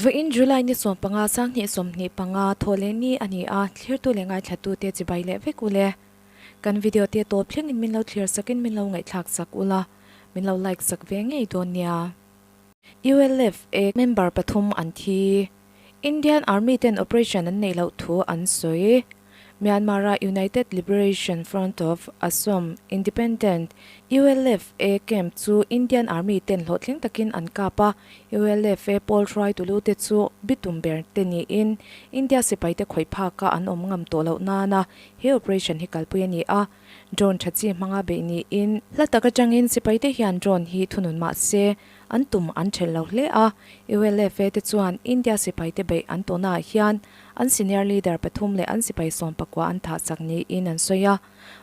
Vawiin July ni 15 2025 thawhleh ni a ni a, thlirtu leh ngaithlatute chibai leh vek ule. Kan video te tawp thlengin min lo thlir sakin min lo ngaihthlak sak ula, min lo like sak ve ngei dawn nia. ULFA member pathum an thi. Indian Army ten operation an neih loh thu an sawi. Myanmar-a United Liberation Front of Asom Independent, ULFA, camp chu Indian Army ten hlawhtling takin an kap a, ULFA pawl hruaitu lu te chu bitum ber te niin India sipaite khawih phaka an awm ngam tawh loh nana he operation hi kalpui a ni a, drone tha chi hmanga beih niin. Hla tak atangin sipaite hian drone hi thunun mah se an tum an thelh lo hle a, ULFA te chuan India sipaite beih an tawhnaah hian an senior leader pathum leh an sipai sawm pakua an thah sak niin an sawi a.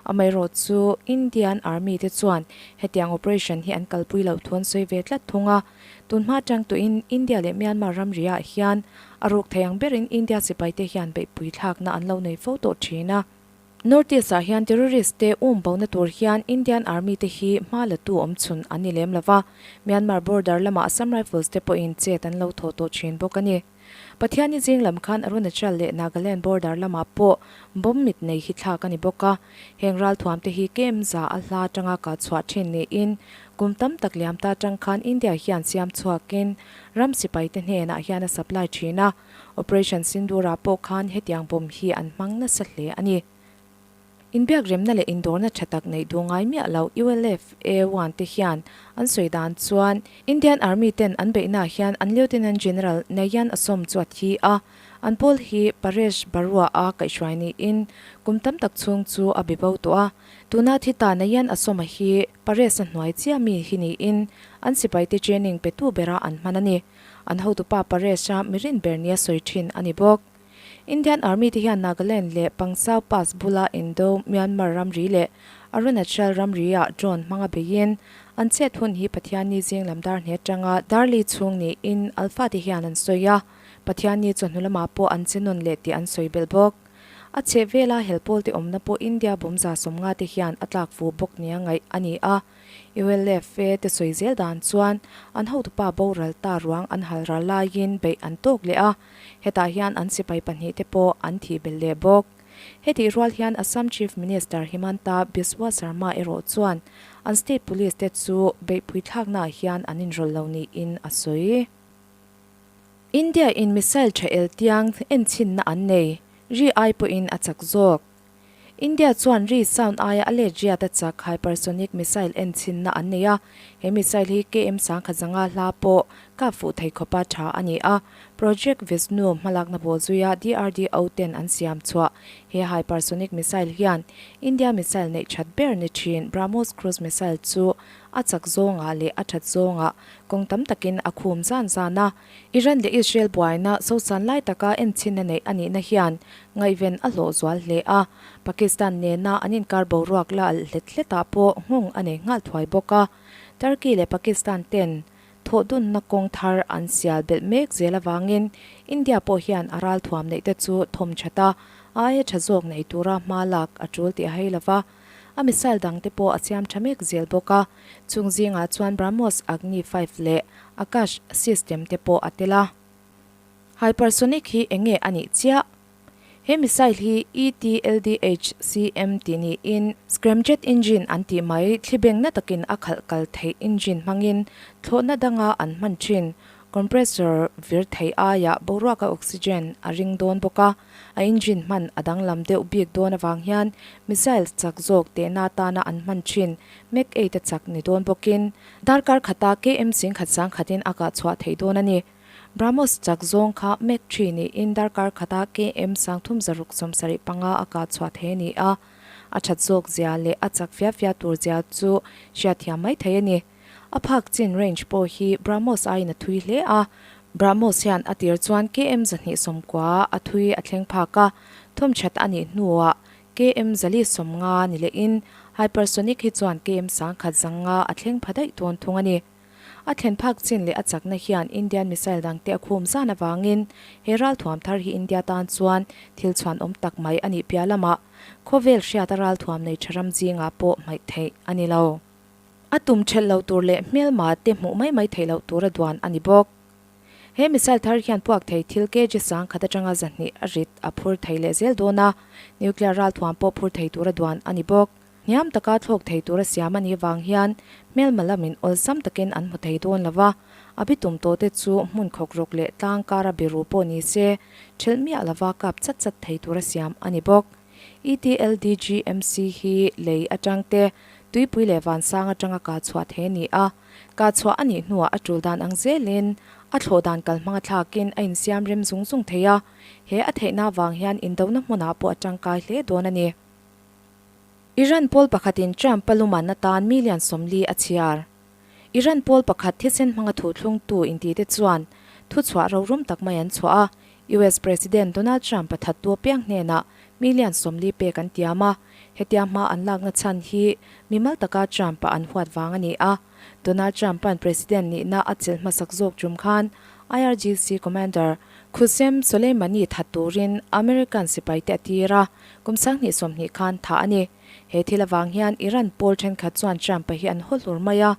Amaherawh chu Indian Army te chuan hetiang operation hi an kalpui loh thu an sawi ve tlat thung a. Tun hma atang tuin India leh Myanmar ramriah hian a ruk thei ang berin India sipaite hian beihpui thlakna an lo nei fo tawh thin a. North East ah hian terrorist te um bona tur hian Indian Army te hi hma la tu awm chhun an ni lem lova, Myanmar border lamah Assam Rifles te pawhin chet an lo thawh tawh thin bawk a ni. Pathianni zing lam khan Arunachal leh Nagaland border lamah pawh bomb mit nei hi thlak a ni bawk a, heng ralthuam te hi KM za a hla atanga kah chhuah thin niin kum tam tak liam ta atang khan India hian siam chhuakin ram sipai te hnenah hian a supply thin a. Operation Sindoor-ah pawh khan hetiang bomb hi an hmang nasa hle a ni. Inbiak remna leh indawrna tha tak neih duh ngai miah lo ULFA one te hian an sawi dan chuan Indian Army ten an beihnaah hian an Lieutenant General Nayan Asom chu a thi a, an pawl hi Paresh Barua-a kaihhruai niin kum tam tak chhung chu a be bo tawh a. Tuna thi ta Nayan Asom-a hi Paresh-a hnuai chiah mi hi niin an sipaite training petu bera an hman a ni. An hotupa Paresh-a mirin ber nia sawi thin a ni bawk. Indian Army te hian Nagaland leh Pangsau Pass bula Indo Myanmar ramri leh Arunachal ramri-ah drone hmanga beiin an chet hun hi Pathianni zing lam dar hne atanga Darli chhung niin Alpha te hian an sawi a, Pathianni chawhnu lamah pawh an che nawn leh tih an sawi belh bawk. A chheh vela helpawl te awmna pawh India bawmza 50 te hian a tlak fu bawk nia ngaih a ni a. ULFA te sawi zel dan chuan an hotupa boral ta ruang an hal ral laiin beih an tawk leh a, hetah hian an sipai pahnih te pawh an thih belh leh bawk. Hetih rual hian Assam Chief Minister Himanta Biswa Sarma erawh chuan an state police te chu beihpui thlaknaah hian an inrawlh lo niin a sawi. India in missile tha el tiang enchhinna an nei, ri ai pawhin a chak zawk. India chuan ri sound aia a let riat a chak hypersonic missile enchhinna an nei a, he missile hi KM 1005 hla pawh kap fuh thei khawpa tha a ni a. Project Vishnu hmalakna bawl zuia DRDO ten an siam chhuah he hypersonic missile hian India missile neih that ber ni thin BrahMos cruise missile chu a chak zawngah leh a that zawngah kawng tam takin a khum zan zan a. Iran leh Israel buaina sosan lai taka enchhinna neih a nihna hian ngaihven a hlawh zual hle a, Pakistan nena an inkar boruak la alh hlet hletah pawh nghawng a nei nghal thuai bawk a. Turkey leh Pakistan ten thawhdunna kawng thar an sial belh mek zel avangin India pawh hian a ralthuam neih te chu thawm that a, a aia tha zawk nei tura hma lak a tul tih a hei lova. A missile dang te pawh a siam tha mek zel bawk a, chung zingah chuan BrahMos Agni 5 leh Akash system te pawh a tel a. Hypersonic hi eng nge a nih chiah? He missile hi ETLDHCM tih niin scramjet engine an tih mai thlibeng na takin a khalh kal theih engine hmangin thlawhna danga an hman thin compressor vir thei aiah boruaka oxygen a ring dawn bawk a. A engine hman a danglam deuh bik dawn avang hian missile chak zawk tehna atana an hman thin Mach 8 a chak ni dawn bawkin darkar khata KM 10,000 sangkhatin a kah chhuah theih dawn a ni. BrahMos chak zawng kha Mach 3 niin darkar khata KM 3675 a kah chhuah thei a ni a, a that zawk zia leh a chak fia fia tur zia chu hriatthiam mai thei a ni. A phak chin range pawh hi BrahMos aiin a thui hle a, BrahMos hian a tir chuan KM 290 a thui a thleng phak a, thawm that a nih hnuah KM 450 ni lehin hypersonic hi chuan KM 1005 a thleng pha daih dawn thung a ni. A thlen phak chin leh a chakna hian Indian missile dangte a khum zan avangin he ralthuam thar hi India tan chuan thil chhuan awm tak mai a nih piah lamah khawvel hriata ralthuam nei tha ram zingah pawh hmaih theih a ni lo. A tum thelh lo tur leh hmelma te hmuh mai mai theih loh tura duan a ni bawk. He missile thar hian puak thei thil kg 1000 atanga 200 a rit a phur thei leh zel dawn a, nuclear ralthuam pawh phur thei tura duan a ni bawk. Hniam taka thlawk thei tura siam a nih vang hian hmelma lamin awlsam takin an hmu thei dawn lo va, a bitum tawhte chu hmun khawkrawk leh tlang kara biru pawh ni se, ṭhelh miah lova kap chat chat thei tura siam a ni bawk. ETLDGMC hi lei atang te, tuipui leh vansang atanga kah chhuah thei a ni a, kah chhuah a nih hnuah a ṭul dan ang zelin a thlawh dan kalhmang a thlakin a insiam rem zung zung thei a, he a theihna avang hian indona hmunah pawh a ṭangkai hle dawn a ni. Iran pawl pakhatin Trump-a luman atan million 40 a chhiar. Iran pawl pakhat thisen hmanga thuthlungtu intite chuan thuchhuah rorum tak mai an chhuah a, US President Donald Trump-a thattu apiang hnenah million 40 pek an tiam a, hetia hma an lakna chhan hi mimal taka Trump-a an huat vang a ni a. Donald Trump-a'n President nihna a chelh hmasak zawk tum khan IRGC Commander Qasem Soleimani that turin American sipaite a tir a, Kum 2020 khan thah a ni. He thil avang hian Iran pawl thenkhat chuan Trump-a hi an haw hlur mai a.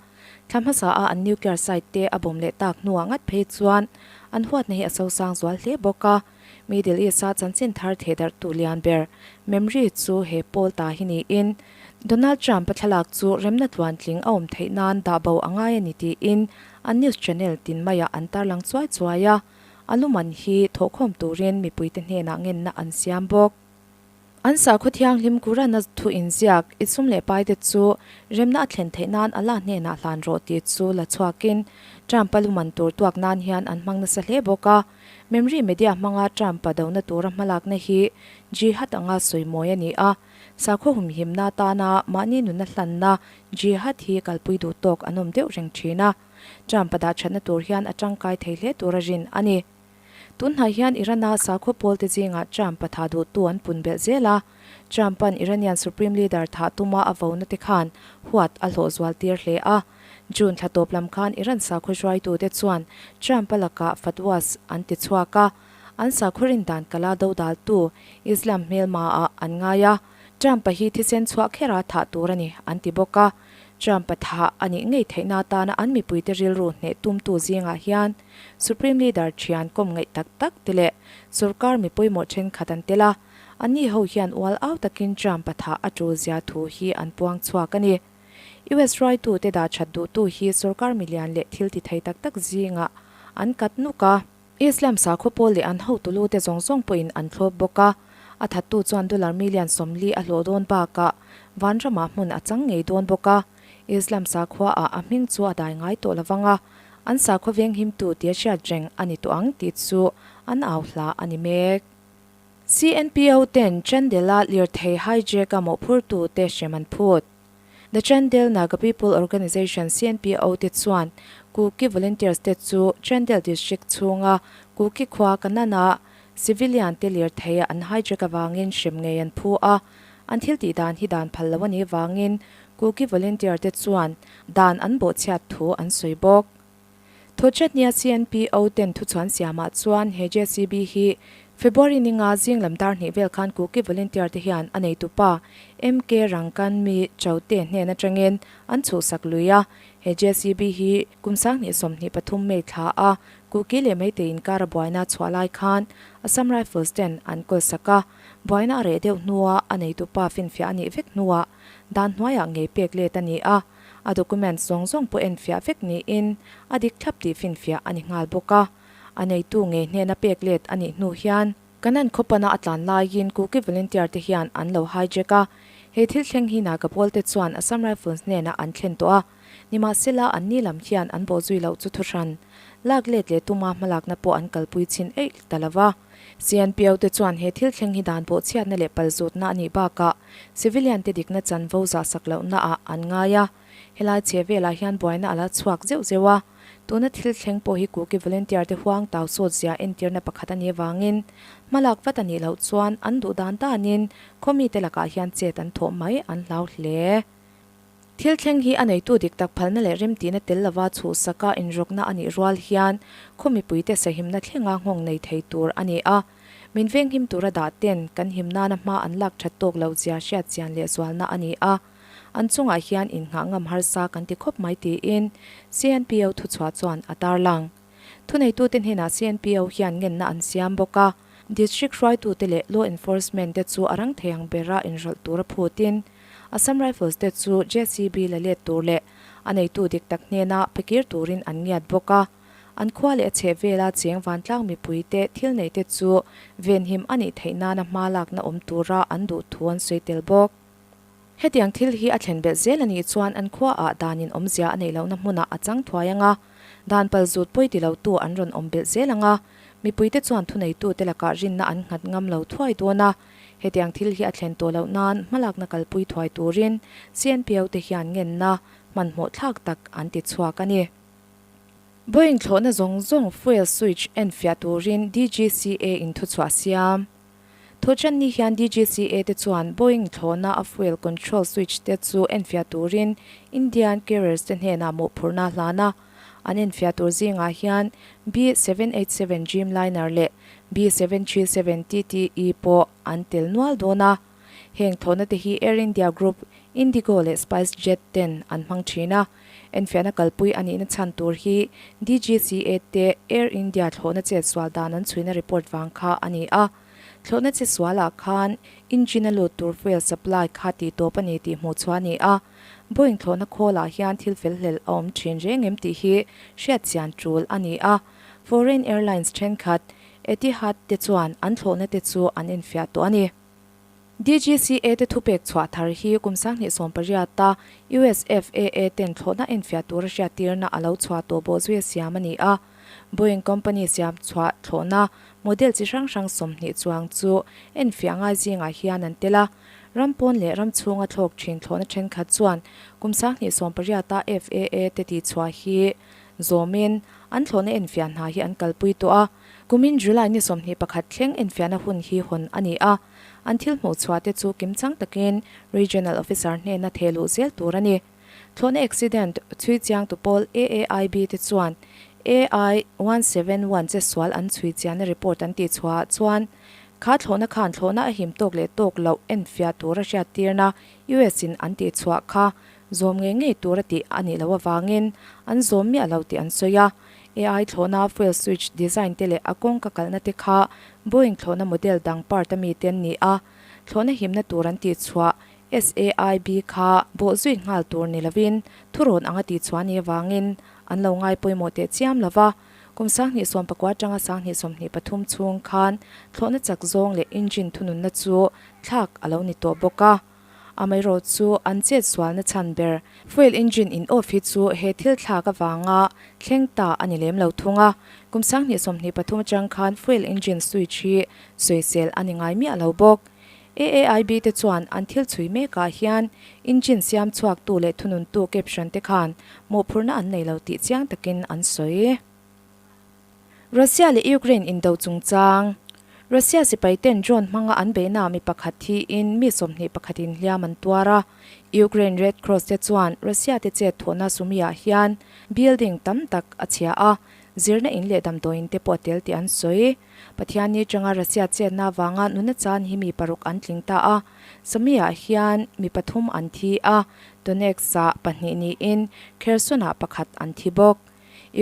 Thla hmasa a an nuclear site te a bawm leh tak hnuah ngat phei chuan an huatna hi a sosang zual hle bawk a. Middle East-a chanchin thar thehdarhtu lian ber Memri chu he pawl ta hi niin Donald Trump-a thlalak chu remna tluantling a awm theih nan dah bo a ngai a ni tiin an news channel tin maiah an tarlang chuai chuai a. A luman hi thawhkhawm turin mipuite hnenah ngenna an siam bawk. An sakhaw thianghlim Quran-a thu inziak, I sum leh paite chu remna a thlen theih nan Allah hnenah hlan rawh tih chu la chhuakin Trump-a luman tur tuak nan hian an hmang nasa hle bawk a. Memri media hmanga Trump-a dona tura hmalakna hi jihad anga sawimawi a ni a. Sakhaw humhimna atana mahni nunna hlanna jihad hi kalpui duh tawk an awm deuh reng thin a. Trump-a dah thatna tur hian a tangkai thei hle tura rin a ni. Tunhnai hian Iran-a sakhaw pawlte zingah Trump-a thah duhtu an pun belh zel a. Trump-a'n Iranian Supreme Leader thah tuma a vona te khan huat a hlawh zual tir hle a. June thla tawp lam khan Iran sakhaw hruaitute chuan Trump-a lakah fatwas an ti chhuak a, an sakhaw rin dan kala dodaltu Islam hmelmaah an ngai a. Trump-a hi thisen chhuah khera thah tur a ni an ti bawk a. Trump-a thah a nih ngei theihna atana an mipuite rilru hneh tumtu zingah hian Supreme Leader thian kawm ngaih tak tak te leh sorkar mi pawimawh thenkhat an tel a, anni ho hian ual au takin Trump-a thah a tul zia thu hi an puang chhuak a ni. US hruaitute dah that duhtu hi sorkar milian leh thil ti thei tak tak zingah an kat nuk a. Islam sakhaw pawl leh an hotu lu te zawng zawng pawhin an thlawp bawk a, a thattu chuan dollar million 40 a hlawh dawn bakah vanramah hmun a chang ngei dawn bawk a. Islam sakhua ah a hming chu a dai ngai tawh lovang a, an sakhaw venghimtu tia hriat reng a ni tawh ang tih chu an au hla a ni mek. CNPO ten Chandela lirthei hijack a mawhphurtu te hrem an phut. The Chandel Naga People Organization, CNPO, te chuan Kuki Volunteers te chu Chandel District chhunga Kuki khua Kanana civilian te lirthei an hijack avangin hrem ngei an phu a, an thil tih dan hi dan phal lo a nih vangin Kuki Volunteer te chuan dan an bawhchhiat thu an sawi bawk. Thawhchatnia CNPO ten thuchhuan siamah chuan he JCB hi February ninga zing lam dar hnih vel khan Kuki volunteer te hian a neitupa MK Rangkanmi Chaute hnen atangin an chhuhsak lui a. He JCB hi kum 2023 May thla a Kuki leh Meitei inkara buaina chhuah lai khan Assam Rifles ten an kawlsak a, buaina a reh deuh hnua a neitupa finfiah a nih vek hnuah dan hnuaiah ngei pek let a ni a. A documents zawng zawng pawh enfiah vek niin a dik thlap tih finfiah a ni nghal bawk a. A neitu ngei hnena pek let a nih hnu hian Kanan khawpana a tlan laiin Kuki volunteer te hian an lo hijack a. He thil thleng hi Naga pawl te chuan Assam Rifles hnenah an thlen tawh a. Nimahsela anni lam hian an bawhzui loh chu thuhran lak let leh tuma hmalakna pawh an kalpui chhin eih ta lo va. CNPO te chuan he thil thleng hi dan bawhchhiatna leh palzutna a nih bakah civilian te dikna chanvo zahsak lohna ah an ngai a. Helai chhe velah hian buaina a la chhuak zeuh zeuh a. Tuna thil thleng pawh hi Kuki volunteer te huang tau sawt zia entirna pakhat a nih avangin hmalak vat a nih loh chuan an duh dan danin khaw mite lakah hian chet an thawh mai an hlau hle. Thil thleng hi a neitu dik tak phalna leh remtihna tel lova chhuhsaka inrawkna a nih rual hian khaw mipuite sahimna thlenga nghawng nei thei tur a ni a. Min venghim tura dah ten kan him nana hma an lak that tawk loh zia hriat chian leh zualna a ni a. An chungah hian innghah ngam harsa kan ti khawp mai tiin CNPO thuchhuah chuan a tarlang. Thuneitute hnenah CNPO hian ngenna an siam bawk a, District hruaitute leh Law Enforcement te chu a rang thei ang bera inrawlh tura phutin Assam Rifles te chu JCB la let tur leh a neitu dik tak hnena pe kir turin an ngiat bawk a. An khua leh a chhehvela cheng vantlang mipuite thil neite chu venhim a nih theih nana hma lakna awm tura an duh thu an sawi tel bawk. Hetiang thil hi a thlen belh zel a nih chuan an khuaah danin awmzia a neih lohna hmunah a chang thuai ang a, dan pal zut pawi ti lotu an rawn awm belh zel ang a, mipuite chuan thuneitute lakah rinna an nghat ngam lo thuai dawn a. Hetiang thil hi a thlen tawh loh nan hmalakna kalpui thuai turin CNPO te hian ngenna hmanhmawh thlak tak an ti chhuak a ni. Boeing thlawhna zawng zawng fuel switch enfiah turin DGCA in thuchhuah siam. Thawhchanni hian DGCA te chuan Boeing thlawhna a fuel control switch te chu enfiah turin Indian carriers te hnenah mawhphurhna a hlan a. An enfiah tur zingah hian B787 Dreamliner leh B737 TTE pawh an tel nual dawn a. Heng thlawhna te hi Air India Group, Indigo leh SpiceJet ten an hmang thin a. Enfiahna kalpui a nihna chhan tur hi DGCA te Air India thlawhna chetsual dan an chhuina report vang kha a ni a. Thlawhna chetsualah khan engine a lut tur fuel supply kha tih tawp a ni tih hmuh chhuah a ni a. Boeing thlawhna khawlah hian thil felhlel a awm thin reng em tih hi hriatchian tul a ni a. Foreign airlines thenkhat Etihad te chuan an thlawhna te chu an enfiah tawh a ni. DGCA te thupek chhuah thar hi kum 2018 a US FAA ten thlawhna enfiah tura hriattirna a lo chhuah tawh bawh zui a siam a ni a. Boeing company siam chhuah thlawhna model chi hrang hrang 20 chuang chu enfiah ngai zingah hian an tel a. Ram pawn leh ram chhunga thlawk thin thlawhna thenkhat chuan kum 2018 a FAA te tihchhuah hi zawmin an thlawhna enfiah hna hi an kalpui tawh a. Kumin July ni 21 thleng enfiahna hun hi hawn a ni a. An thil hmuh chhuah te chu kimchang takin Regional Officer hnena theh luh zel tur a ni. Thlawhna accident chhui chiangtu pawl AAIB te chuan AI 171 che sual an chhui chianna report an tih chhuah ah chuan kha thlawhna khan thlawhna a him tawk leh tawk loh enfiah tura hriattirna US in an tih chhuah kha zawm ngei ngei tura tih a nih loh avangin an zawm miah lo tih an sawi a. AI thlawhna fuel switch design te leh a kawngka kalna te kha Boeing thlawhna model dang part a mi te an ni a, thlawhna himna tur an tihchhuah SAIB kha bawh zui nghal tur ni lovin thurawn anga tihchhuah a nih avangin an lo ngai pawimawh teh chiam lo va. Kum 2019 atanga 2023 chhung khan thlawhna chak zawng leh engine thununna chu thlak a lo ni tawh bawk a. Amaherawh chu an chet sualna chhan ber fuel engine in off hi chu he thil thlak avanga thleng ta a ni lem lo thung a. Kum 2023 atang khan fuel engine switch hi sawisel a ni ngai miah lo bawk. AAIB te chuan an thil chhui mekah hian engine siam chhuaktu leh thununtu caption te khan mawhphurhna an nei lo tih chiang takin an sawi. Russia leh Ukraine indo chungchang, Russia sipai ten drone hmanga an beihna mi pakhat thiin mi 21 in hliam an tuar a. Ukraine Red Cross te chuan Russia te chet thawhna Sumy-ah hian building tam tak a chhia a, zirna in leh damdawiin te pawh a tel tih an sawi. Pathianni atanga Russia chetna avanga nuna chan hi mi paruk an tling ta a, Sumy-ah hian mi pathum an thi a, Donetsk-ah pahnih niin Kherson-ah pakhat an thi bawk.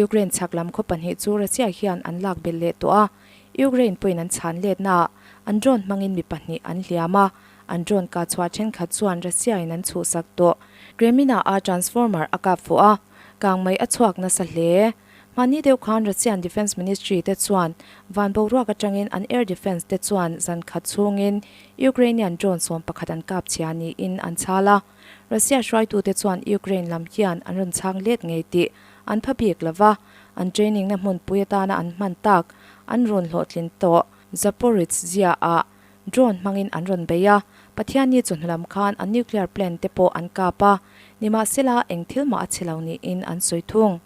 Ukraine chhak lam khaw pahnih chu Russia hian an lak belh leh tawh a, Ukraine pawhin an chhan letnaah an drone hmangin mi pahnih an hliam a, an drone kah chhuah thenkhat chuan Russia-in an chhuhsak tawh. Kremina-a transformer a kap fuh a, kang mai a chhuak nasa hle. Hmanni deuh khan Russian Defence Ministry te chuan van boruak atangin an air defence te chuan zan khat chhungin Ukrainian drone 11 an kap chhia niin an chhal a. Russia hruaitute chuan Ukraine lam hian an rawn chhang let ngei tih an pha bik lo va, an training na hmunpui atana an hman tak an rawn hlawhtlin tawh. Zaporizhzhia-ah drone hmangin an rawn bei a, Pathianni chawhnu lam khan an nuclear plant te pawh an kap a, nimahsela eng thil mah a chhe lo niin an sawi thung.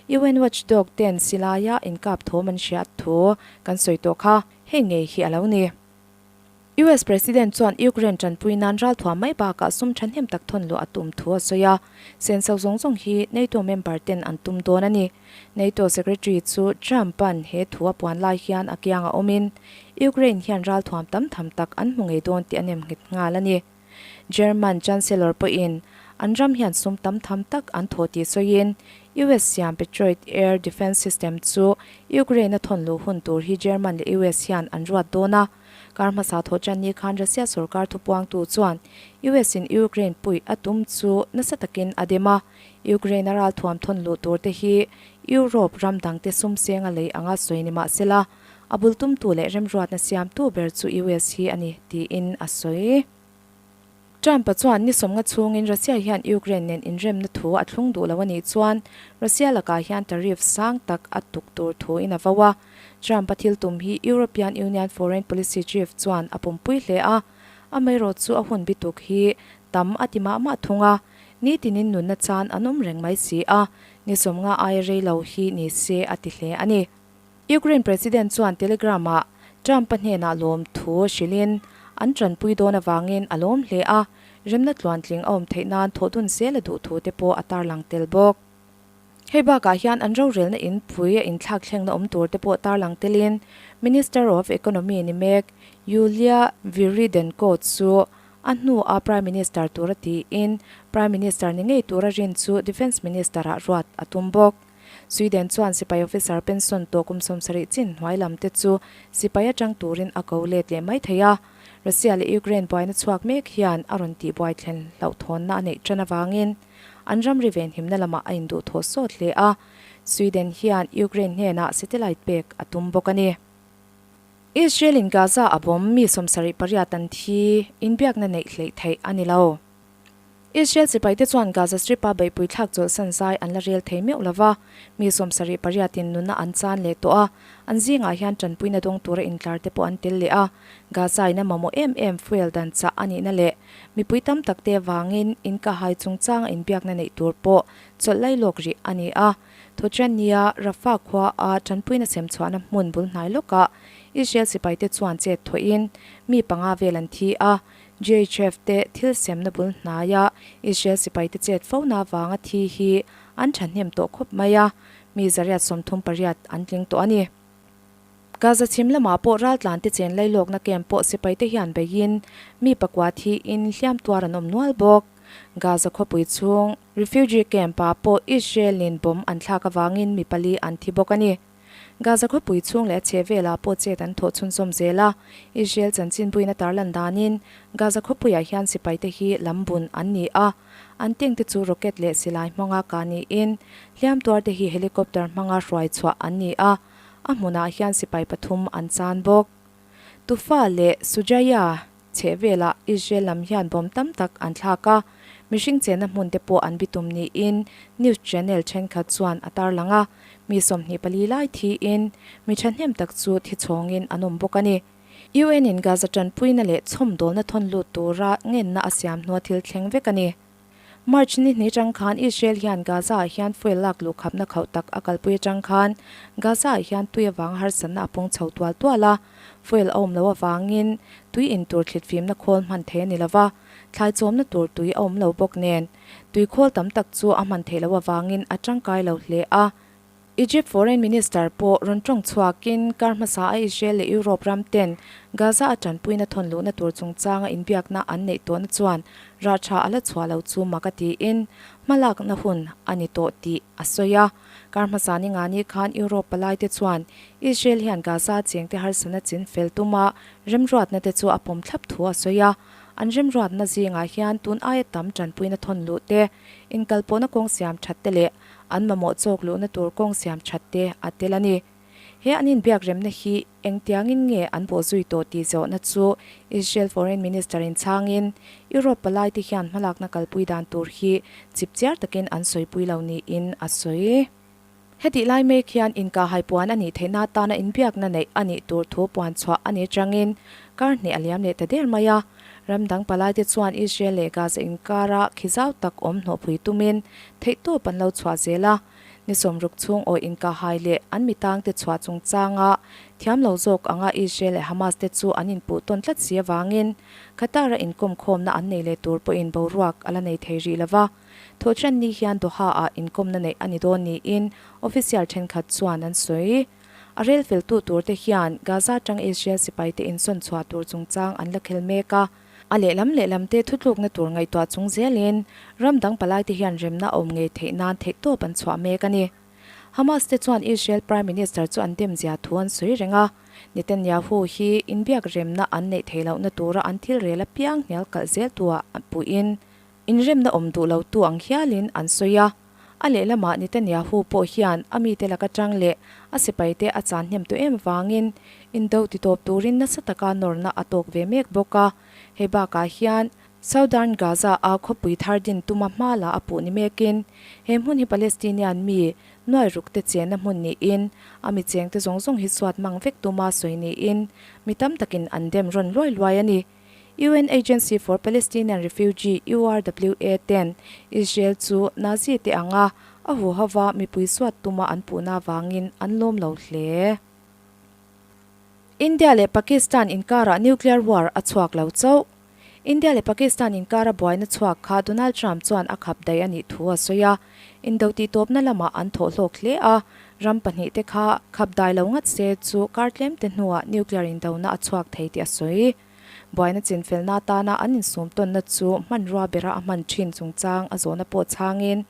UN watchdog ten silaia inkap thawm an hriat thu kan sawi tawh kha hei ngei hi a lo ni. US President chuan Ukraine tanpui nan ralthuam mai bakah sum thahnem tak thawn luah a tum thu a sawi a, senso zawng zawng hi NATO member ten an tum dawn a ni. NATO Secretary chu Trump-a'n he thu a puan lai hian a kiang a awmin Ukraine hian ralthuam tam tham tak an hmu ngei dawn tih a nem nghet nghal a ni. German Chancellor pawhin. An ram hian sum tam tham tak an thawh tih sawiin US siam Patriot air defence system chu Ukraine a thawn luh hun tur hi German leh US hian an ruat dawn a. Kar hmasa thawh tan ni khan Russia sorkar thupuangtu chuan US in Ukraine puih a tum chu nasa takin a dem a. Ukraine a ralthuam thawn luh tur te hi Europe ram dangte sum senga lei anga sawi ni mah sela, a bul tumtu leh remruatna siamtu ber chu US hi a ni tiin a sawi. Trump-a chuan ni sawmnga chhungin Russia hian Ukraine nen inremna thu a thlung duh lo a nih chuan Russia lakah hian tariff sang tak a tuk tur thuin a vo a. Trump-a thil tum hi European Union Foreign Policy Chief chuan a pumpui hle a, amaherawh chu a hun bituk hi tam a ti mah mah thung a, nitinin nunna chan an awm reng mai si a, ni sawmnga aia rei lo hi ni se a ti hle a ni. Ukraine President chuan Telegram-ah Trump-a hnenah lawm thu hrilhin an tanpui dawn avangin a lawm hle a, remna tluantling a awm theih nan thawhdun zel a duh thu te pawh a tarlang tel bawk. Hei bakah hian an rorelna inpui a inthlak thlengna awm tur te pawh tarlang telin Minister of Economy ni mek Yulia Svyrydenko chu a hnu a Prime Minister tura tiin Prime Minister ni ngei tura rin chu Defence Minister-ah ruat a tum bawk. Sweden chuan sipai officer pension tawh kum 70 chin hnuai lam te chu sipai atang turin a ko let leh mai thei a. Russia leh Ukraine buaina chhuak mek hian a rawn tih buai thlen hlauhthawnna a neih tan avangin an ramri venhimna lamah a induhthawh sawt hle a. Sweden hian Ukraine hnenah satellite pek a tum bawk a ni. Israel in Gaza a bawm mi 78 an thi inbiakna neih hleih theih a ni lo. Israel sipaite chuan Gaza Strip-a beihpui thlak chawlhsan zai an la rel thei meuh lo va, mi 78 in nunna an chan leh tawh a, an zingah hian tanpuina dawng tura intlar te pawh an tel leh a. Gaza in a mamawh em em fuel dan chah a nihna leh mipui tam tak te vangin inkahhai chungchanga inbiakna neih tur pawh chawlh lai lawk rih a ni a. Thawṭiannia Rafah khua a tanpuina sem chhuahna hmun bul hnai lawkah Israel sipaite chuan chet thawhin mi panga vel an thi a, GHF te thil semna bul hnaia Israel sipaite chet fo na avanga thi hi an thahnem tawh khawp mai a, mi 138 an tling tawh a ni. Gaza chhim lamah pawh raltlante chen lailawkna camp pawh sipaite hian beiin mi pakua thiin hliam tuar an awm nual bawk. Gaza khawpui chhung refugee camp-ah pawh Israel-in bomb an thlak avangin mi pali an thi bawk a ni. Gaza khawpui chhung leh a chhehvelah pawh chet an thawh chhunzawm zel a, Israel chanchinbuin a tarlan danin Gaza khawpuiah hian sipaite hi lam bun an ni a, an tank te chu rocket leh silai hmanga kah niin hliam tuarte hi helicopter hmanga hruai chhuah an ni a, a hmunah hian sipai pathum an chan bawk. Tufa leh Sujaya chhehvelah Israel lam hian bomb tam tak an thlak a, mihring chenna hmun te pawh an bitum niin news channel thenkhat chuan a tarlang a, mi 24 lai thiin mi thahnem tak chu thi chhawngin an awm bawk a ni. UN in Gaza tanpuina leh chhawmdawlna thawn lut tura ngenna a siam hnua thil thleng vek a ni. March ni hnih atang khan Israel hian Gaza ah hian fuel lak luh khapna khauh tak a kalpui atang khan Gaza ah hian tui avanga harsatna a pung chho tual tual a, fuel a awm loh avangin tui in tur thlit fimna khawl hman thei a ni lova, thlai chawmna tur tui a awm lo bawk nen tui khawl tam tak chu a hman theih loh avangin a tangkai lo hle a. Egypt Foreign Minister pawh rawn tawng chhuakin kar hmasa a Israel leh Europe ram ten Gaza a tanpuina thawn luhna tur chungchanga inbiakna an neih tawhna chuan rah tha a la chhuah lo chu mak a tiin hmalakna hun a ni tawh tih a sawi a. Kar hmasa ni nga ni khan Europe palaite chuan Israel hian Gaza chengte harsatna chin fel tuma remruatna te chu a pawm thlap thu a sawi a. An remruatna zingah hian tun aia tam tanpuina thawn luh te, inkalpawhna kawng siam that te leh An mamawh chawk luhna tur kawng siam that te a tel a ni. He an inbiak remna hi engtiangin nge an bawhzui tawh tih zawhna chu Israel Foreign Minister in chhangin Europe palai te hian hmalakna kalpui dan tur hi chipchiar takin an sawipui lo niin a sawi. Hetih lai mek hian inkahhai puan a nih theihna atana inbiakna neih a nih tur thu puan chhuah a nih atangin kar hnih a liam leh ta der mai a. Ram dang palaite chuan Israel leh Gaza inkara khi zau tak awm hnawhpui tumin theihtawp an lo chhuah zel a. Ni 60 chhung awi inkahhai leh an mitangte chhuah chungchanga thiam lo zawk anga Israel leh Hamas te chu an inpuh tawn tlat si avangin Qatar-a inkawmkhawmna an nei leh tur pawhin boruak a la nei thei rih lo va. Thawhṭan ni hian Doha-ah inkawmna neih a ni dawn niin official ṭhenkhat chuan an sawi. A rel feltu turte hian Gaza aṭang Israel sipaite insawn chhuah tur chungchang an la khel mek a. A lehlam lehlam te thutlukna tur ngaihtuah chung zelin ram dang palaite hian remna a awm ngei theih nan theihtawp an chhuah mek a ni. Hamas te chuan Israel Prime Minister chu an dem zia thu an sawi reng a, Netanyahu hi inbiak remna an neih theih lohna tura an thil rel apiang hnial kalh zel tuah puhin inremna awm duh lo tu ang hialin an sawi a. A lehlamah Netanyahu pawh hian a mite laka tang leh a sipaite a chan hnem tawh em vangin indo titawp turin nasa taka nawrna a tawk ve mek bawk a. Hei bakah hian Southern Gaza a khawpui thar din tuma hma la a puh ni mekin he hmun hi Palestinian mi nuai ruk te chenna hmun niin a mi chengte zawng zawng hi suat mang vek tuma sawi niin mi tam takin an dem rawn luai luai a ni. UN Agency for Palestinian Refugee, URWA, ten Israel chu Nazi te anga a huhova mipui suat tuma an puhna avangin an lawm lo hle. India leh Pakistan inkarah nuclear war a chhuak lo chauh. India leh Pakistan inkara buaina chhuak kha Donald Trump chuan a khap daih a nih thu a sawi a. Indo tihtawpna lamah an thawh hlawk hle a, ram pahnihte kha khap dai lo ngat se chu kar tlemte hnuah nuclear indona a chhuak thei tih a sawi. Buaina chinfelna atana an insum tawnna chu hmanrua bera a hman thin chungchang a zawhna pawh chhangin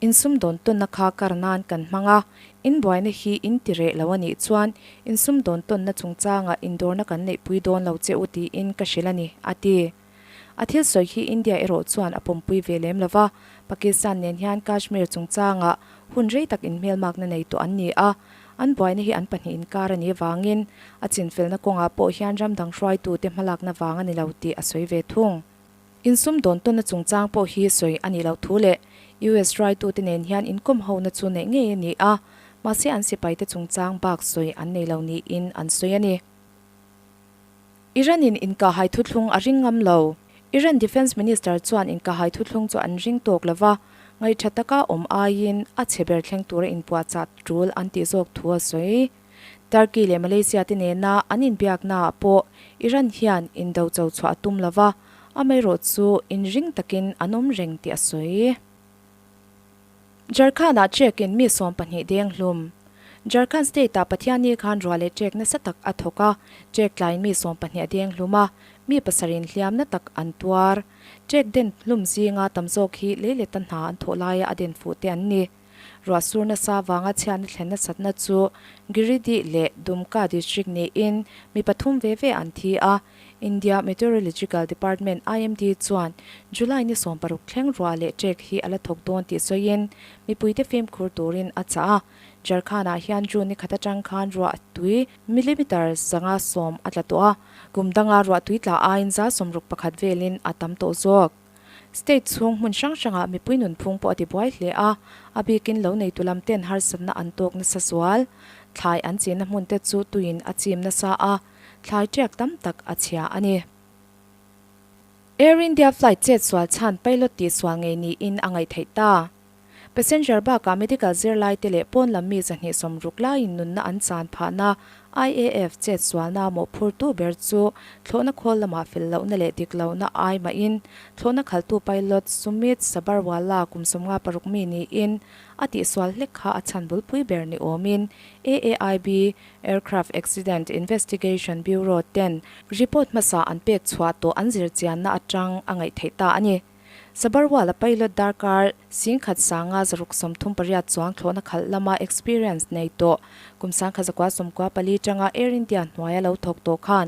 insumdawn tawnna kha kar nan kan hmang a, in buaina hi in ti reh lo a nih chuan insumdawn tawnna chungchangah indawrna kan neihpui dawn lo che u tiin ka hrilh a ni, a ti. A thil sawi hi India erawh chuan a pawmpui ve lem lo va, Pakistan nen hian Kashmir chungchangah hun rei tak inhmelmakna nei tawh an ni a, an buaina hi an pahnih inkar a nih avangin a chinfelna kawngah pawh hian ram dang hruaitute hmalakna vang a ni lo tih a sawi ve thung. Insumdawn tawnna chungchang pawh hi sawi a nih loh thu leh US hruaitute nen hian inkawm hona chu neih ngei a ni a, mahse an sipaite chungchang bak sawi an nei lo niin an sawi a ni. Iran-in inkahhai thuthlung a ring ngam lo. Iran Defence Minister chuan inkahhai thuthlung chu an ring tawk lo va, ngaihṭha taka awm aiin a chhe ber thleng tura inpuahchah ṭul an tih zawk thu a sawi. Turkey leh Malaysia te nena an inbiaknaah pawh Iran hian indo cho chhuah a tum lo va, amaherawh chu inring takin an awm reng tih a sawi. Jharkhand-ah ṭekin mi 12 deng hlum. Jharkhand state-ah Pathianni khan ruah leh ṭek nasa tak a thawk a, ṭek tlaiin mi 12 a deng hlum a, mi pasarih hliamna tak an tuar. Ṭek den hlum zinga tam zawk hi leileta hna an thawh laia a den fuh te an ni. Ruah sur nasa vanga chhiatna thlen nasatna chu Giridih leh Dumka district niin mi pathum ve ve an thi a, India Meteorological Department, IMD, chuan July ni 16 thleng ruah leh ṭek hi a la thawk dawn tih sawiin mipuite fimkhur turin a chah a. Jharkhand-ah hian June ni khat atang khan ruah tui millimeter 110 a tla tawh a, kum danga ruah tui tla aiin 61% velin a tam tawh zawk. State chhung hmun hrang hrangah mipui nunphung pawh a tibuai hle a, a bikin lo neitu lam ten harsatna an tawk nasa zual. Thlai an chinna hmun te chu tuiin a chim nasa a. Thlai ṭiak tam tak a chhia a ni. Air India flight chet sual chhan pilot tih sual ngei niin a ngaih theih ta. Passenger bakah medical zirlaite leh pawn lam mi 260 laiin nunna an chan phahna IAF chet sualna mawhphurtu ber chu thlawhna khawl lamah fel lohna leh dik lohna ai mahin thlawhna khaltu pilot Sumit Sabharwala kum 56 mi niin a tihsual hlek kha a chhan bulpui ber ni awmin AAIB Aircraft Accident Investigation Bureau ten report hmasa an pek chhuah tawh an zir chianna atang a ngaih theih ta a ni. Sabharwala pilot darkar 10,000 sanga 638 chuang thlawhna khalh lama experience nei tawh kum 1994 tanga Air India hnuaia lo thawk tawh khan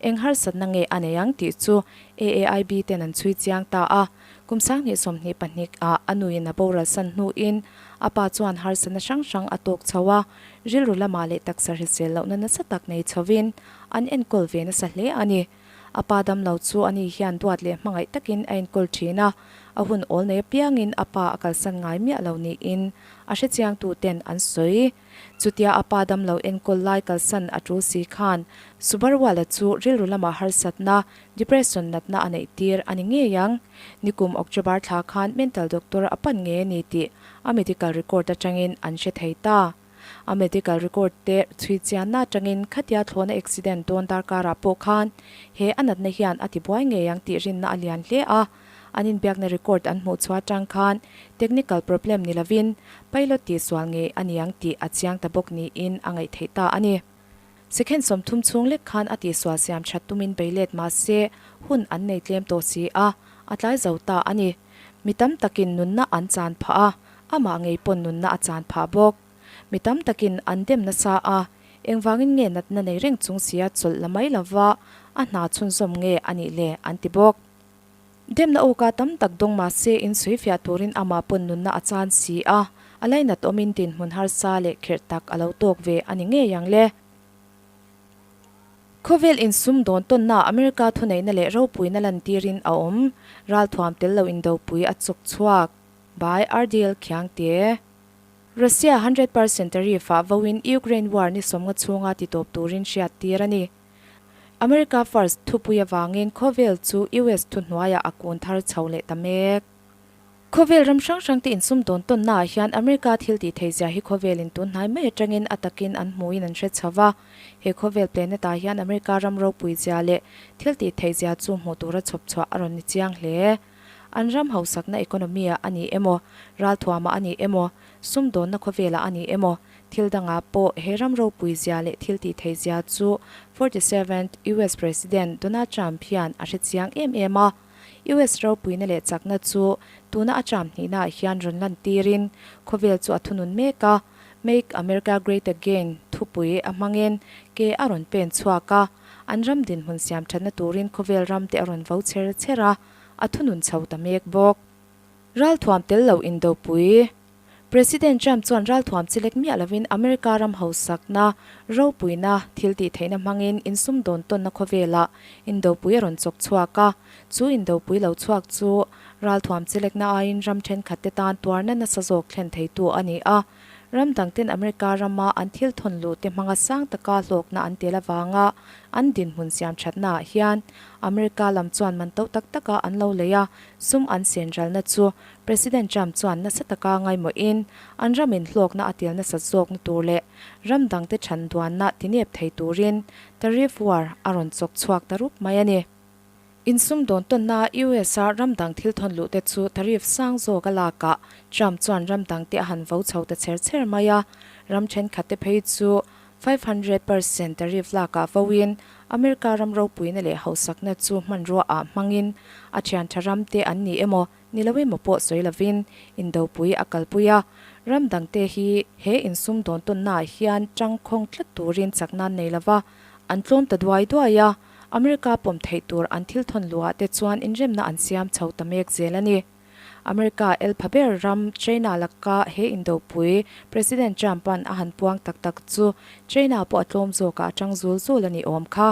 eng harsatna nge a nei ang tih chu AAIB ten an chhui chiang ta a. Kum 2022 ah a nuin a boral san hnuin a pa chuan harsatna hrang hrang a tawk chho a. Rilru lamah leh taksa hrisel lohna nasa tak nei chhovin an enkawl ve nasa hle a ni. A pa damlo chu ani hian duat leh hmangaih takin a enkawl thin a, a hun awl nei apiangin a pa a kalsan ngai miah lo niin a hrechiangtu ten an sawi. Chutia a pa damlo enkawl lai kalsan a tul si khan Subarwala chu rilru lamah harsatna, depression natna a neih tir a ni ngei ang. Nikum October thla khan mental doctor a pan ngei a ni tih a medical record atangin an hre thei ta. A medical record te chhui chianna atangin khatia thlawhna accident dawn darkarah pawh khan he a natna hian a tibuai ngei ang tih rinna a lian hle a. An inbiakna record an hmuh chhuah atang khan technical problem ni lovin pilot tihsual ngei a niang tih a chiang ta bawk niin a ngaih theih ta a ni. Second 30 chhung lek khan a tihsual siam that tumin bei let mah se hun an nei tlem tawh si a, a tlai zo ta a ni. Mi tam takin nunna an chan phah a, amah ngei pawn nunna a chan phah bawk. Mi tam takin an dem nasa a, engvangin nge natna nei reng chung sia chawlh la mai lova a hna chhunzawm nge a nih le an ti bawk. Demna awka tam tak dawng mah se insawifiah turin amah pawn nunna a chan si a, a lainat awmin dinhmun harsa leh kherh tak a lo tawk ve a ni ngei ang le. Khawvel insum dawn tawnna America thuneihna leh ropuina lantirin a awm, ralthuam tel lo indopui a chawk chhuak by RDL Khiangte. Russia 100% tariff ah voin Ukraine war ni 50 chhunga titawp turin hriattir a ni. America First thupui avangin khawvel chu US thuhnuaiah a kun thar chho leh ta mek. Khawvel ram hrang hrangte insum dawn tawnnaah hian America thil tih theihzia hi khawvelin tun hnai mai atangin a takin an hmuin an hre chho va. He khawvel planet-ah hian America ram ropuizia leh thil tih theihzia chu hmuh tura chhawp chhuah a rawn ni chiang hle. An ram hausakna economy-ah a ni emaw, ralthuamah a ni emaw, sumdawnna khawvelah a ni emaw, thil dangah pawh he ram ropui zia leh thil tih theih zia chu 47th US President Donald Trump hian a hre chiang em em a. US ropuina leh chakna chu tuna a Trump hnihnaah hian rawn lantirin khawvel chu a thunun mek a, Make America Great Again thupui a hmangin ke a rawn pen chhuak a, an ram dinhmun siam thatna turin khawvel ramte a rawn vo cher cher a. a thunun chho ta mek bawk. Ralthuam tel lo indopui. President Trump chuan ralthuam chi lek miah lovin America ram hausakna, ropuina, thil tih theihna hmangin insumdawn tawnna khawvelah indopui a rawn chawk chhuak a. Chu indopui lo chhuak chu ralthuam chi lekna aiin ram thenkhatte tan tuarna nasa zawk thlen theitu a ni a. Ram dangten America rama an thil thawn luhte hmanga sang taka hlawkna an tel avanga an dinhmun siam thatnaah hian America lam chuan man to tak taka an lo lei a, sum an sen ralna chu President Trump chuan nasa taka ngaimawhin an ramin hlawkna a tel nasat zawkna tur leh ram dangte chhan duanna tinep thei turin tariff war a rawn chawk chhuak ta rup mai a ni. Insum dawn tawnna US-a ram dang thil thawn luhte chu tariff sang zawk a lakah Trump chuan ram dangte a han vo chho ta chher chher mai a, ram thenkhatte phei chu 500% tariff lakah voin America ram ropuina leh hausakna chu hmanrua ah hmangin a thiantha ramte an ni emaw ni lo emaw pawh sawi lovin indopui a kalpui a, ram dangte hi he insum dawn tawnnaah hian tangkhawng tlat turin chakna an nei lova, an tlawm ta duai duai a. America pawm theih tur an thil thawn luhah te chuan inremna an siam chho ta mek zel a ni. America el pha ber ram China laka he indopui President Trump-a'n a han puang tak tak chu China pawh a tlawm zawkah a tang zul zul a ni awm kha.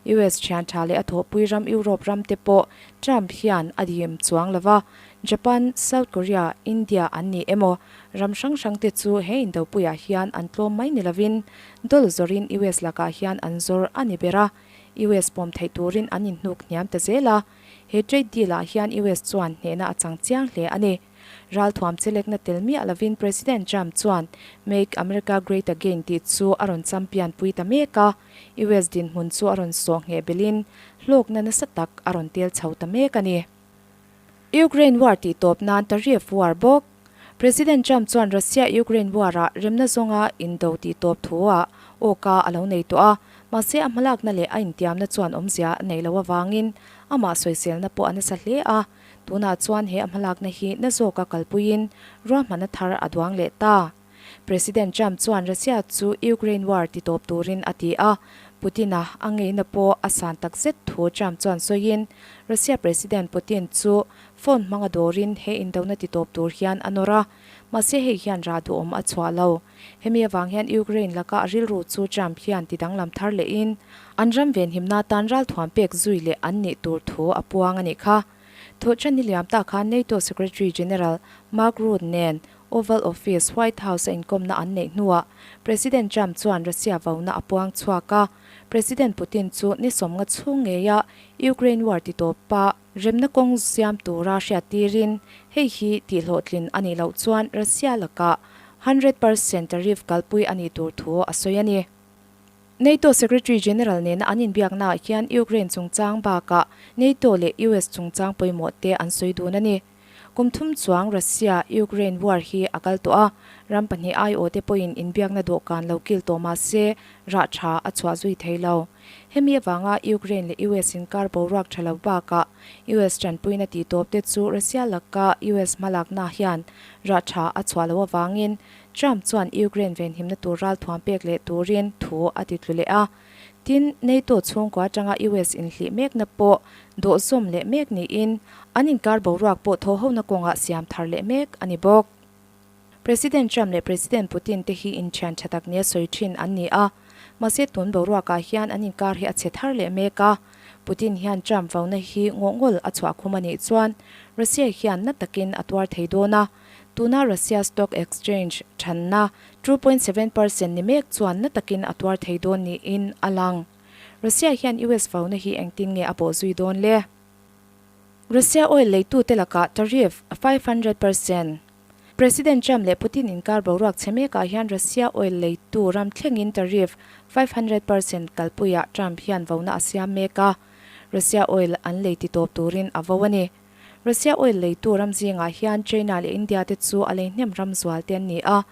US thian tha leh a thawhpui ram Europe ram te pawh Trump hian a dim chuang lo va, Japan, South Korea, India an ni emaw ram hrang hrang te chu he indopuiah hian an tlawm mai ni lovin dol zawrin US lakah hian an zawr a ni ber a, US pawm theih turin an inhnuk hniam ta zel a, he trade deal ah hian US chuan hnehna a chang chiang hle a ni. Ralthuam chelekna tel miah lovin President Trump chuan Make America Great Again tih chu a rawn champion pui ta mek a, US dinhmun chu a rawn sawh ngheh belhin hlawkna nasa tak a rawn tel chho ta mek a ni. Ukraine war tih tawp nan tariff war bawk. President Trump chuan Russia-Ukraine war-ah remna zawnga indo tih tawp thu-ah awka a lo nei tawh a, mahse a hmalakna leh a intiamna chuan awmzia a neih loh avangin amah sawiselna pawh a nasa hle a. Tunah chuan he a hmalakna hi na zawka kalpuiin ruahmanna thar a duang leh ta. President Trump chuan Russia chu Ukraine war ti tawp turin a ti a, Putin-a a ngeina pawh a san tak zet thu Trump chuan sawiin, Russia President Putin chu phone hmanga dawrin he indona ti tawp tur hian a nawr a, mahse hei hian rah duhawm a chhuah lo. Hemi avang hian Ukraine laka a rilru chu Trump hian ti danglam thar lehin an ram venhimna tan ralthuam pek zui leh an nih tur thu a puang a nih kha. Thawhṭan ni liam ta khan NATO Secretary General Mark Rutte nen Oval Office, White House a inkawmna an neih hnuah President Trump chuan Russia vona a puang chhuak a, President Putin chu ni 50 chhung ngeia Ukraine war titawpa remna kawng siam tura hriattirin hei hi tihhlawhtlin a nih loh chuan Russia lakah 100% tariff kalpui a nih tur thu a sawi a ni. NATO Secretary General nena an inbiaknaah hian Ukraine chungchang bakah NATO leh US chungchang pawimawh te an sawi dun a ni. Kum thum chuang Russia, Ukraine war hi a kal tawh a, ram pahnih aiawhte pawhin inbiakna dawhkan lo kil tawh mah se rah tha a chhuah zui thei lo. Hemi avanga Ukraine leh US inkar boruak tha lo bakah US tanpuina tih tawp te chu Russia laka US hmalakna hian rah tha a chhuah loh avangin Trump chuan Ukraine venhimna tur ralthuam pek leh turin thu a ti tlu leh a. Tin, NATO chhungkua atanga US inhlih mekna pawh dawhzawm leh mek niin an inkar boruak pawh thawhhona kawngah siam thar leh mek a ni bawk. President Trump leh President Putin te hi inthian tha tak nia sawi thin an ni a, mahse tun boruakah hian an inkar hi a chhe thar leh mek a. Putin hian Trump vauna hi ngawhngawl a chhuah khum a nih chuan Russia hian na takin a tuar thei dawn a, tuna Russia stock exchange thanna 2.7% ni mek chuan na takin a tuar thei dawn niin a lang. Russia hian US vauna hi engtin nge a bawhzui dawn le? Russia oil leitute lakah tariff 500%. President Trump leh Putin inkar boruak chhe mekah hian Russia oil leitu ram thlengin tariff 500% kalpuiah Trump hian vona a siam mek a, Russia oil an lei titawp turin a vo a ni. Russia oil leitu ram zingah hian China leh India te chu a lei hnem ram zual te an ni a.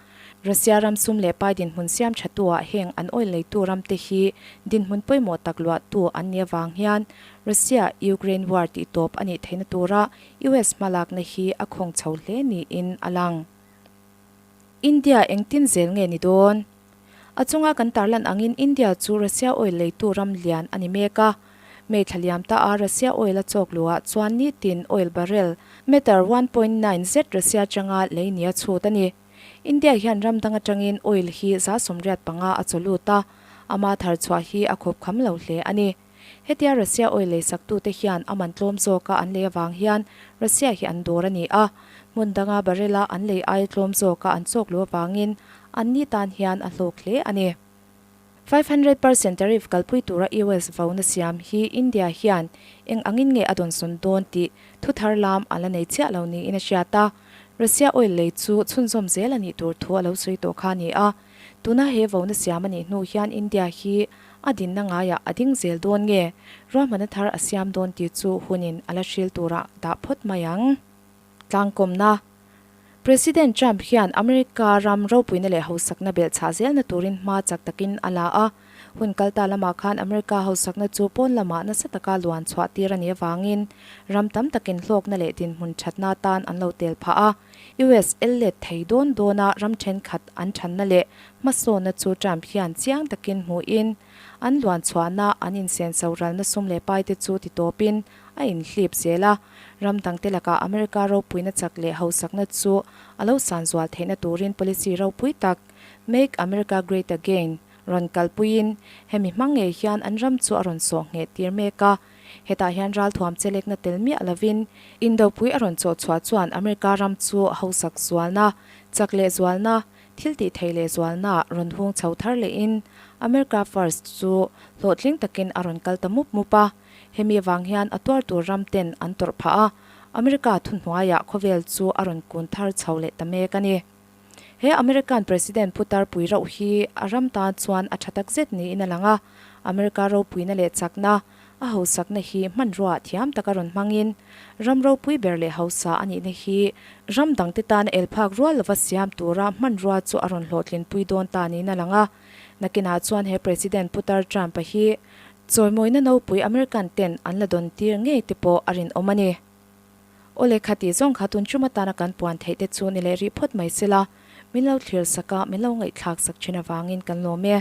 Russia ram sum leh pai dinhmun siam thatuah heng an oil leitu ram te hi dinhmun pawimawh tak luahtu an nih avang hian Russia, Ukraine war tih tawp a nih theihna tura US hmalakna hi a khawng chho hle niin a lang. India engtin zel nge ni dawn? A chunga kan tarlan angin India chu Russia oil leitu ram lian a ni mek a. May thla liam ta a Russia oil a chawk luhah chuan nitin oil barrel meter 1.9 zet Russia atanga lei nia chhut a ni. India hian ram dang atangin oil hi 85% a chaw lut a, ama thar chhuah hi a khawp kham lo hle a ni. Hetia Russia oil leisaktute hian a man tlawm zawka an lei avang hian Russia hi an dawr a ni a, hmun danga barrel-a an lei aia tlawm zawka an chawk luh avangin anni tan hian a hlawk hle a ni. 500% tariff kalpui tura US vauna siam hi India hian eng angin nge a dawnsawn dawn tih thu thar lam a la nei chiah lo niin a hriat a. Russia oil lei chu chhunzawm zel a nih tur thu a lo sawi tawh kha a ni a. Tuna he vauna siam a nih hnu hian India hi a dinna ngaiah a ding zel dawn nge ruahmanna thar a siam dawn tih chu hunin a la hril turah dah phawt mai ang. Tlangkawmna President Trump hian America ram ropuina leh hausakna belhchhah zelna turin hma chak takin a la a. Hun kalta lamah khan America hausakna chu pawn lamah nasa taka luan chhuah tir a nih avangin ram tam takin hlawkna leh dinhmun thatna tan an lo tel phah a. US el let thei dawn dawna ram thenkhat an thanna leh hmasawnna chu Trump hian chiang takin hmuhin an luan chhuahna an insenso ralna sum leh paite chu titawpin a inhlip zel a, ram dangte lakah America ropuina chak leh hausakna chu a lo san zual theihna turin policy ropui tak Make America Great Again rawn kalpuiin hemi hmang ngei hian an ram chu a rawn sawh ngheh tir mek a. Hetah hian ralthuam chelekna tel miah lovin indopui a rawn chawh chhuah chuan America ram chu hausak zualna, chak leh zualna, thil tih theih leh zualna rawn hung chho thar lehin America First chu hlawhtling takin a rawn kal ta mup mup a. Hemi avang hian a tuar tur ram ten an tawrh phah a, America thuhnuaiah khawvel chu a rawn kun thar chho leh ta mek a ni. He American President putar pui rauh hi a ram tan chuan a tha tak zet niin a lang a, America ropuina leh chakna, a hausakna hi hmanrua thiam taka rawn hmangin ram ropui ber leh hausa a nihna hi ram dangte tana el phak rual lova siam tura hmanrua chu a rawn hlawhtlinpui dawn ta niin a lang a. Nakinah chuan he President putar Trump-a hi Chawimawina nopui American ten an la dawn tir ngei te pawh a rinawm a ni. Aw le kha tih zawng kha tun tum atana kan puan theih te chu ni leh rih phawt mai sela, min lo thlir sak a, min lo ngaihthlak sak thin avangin kan lawm e.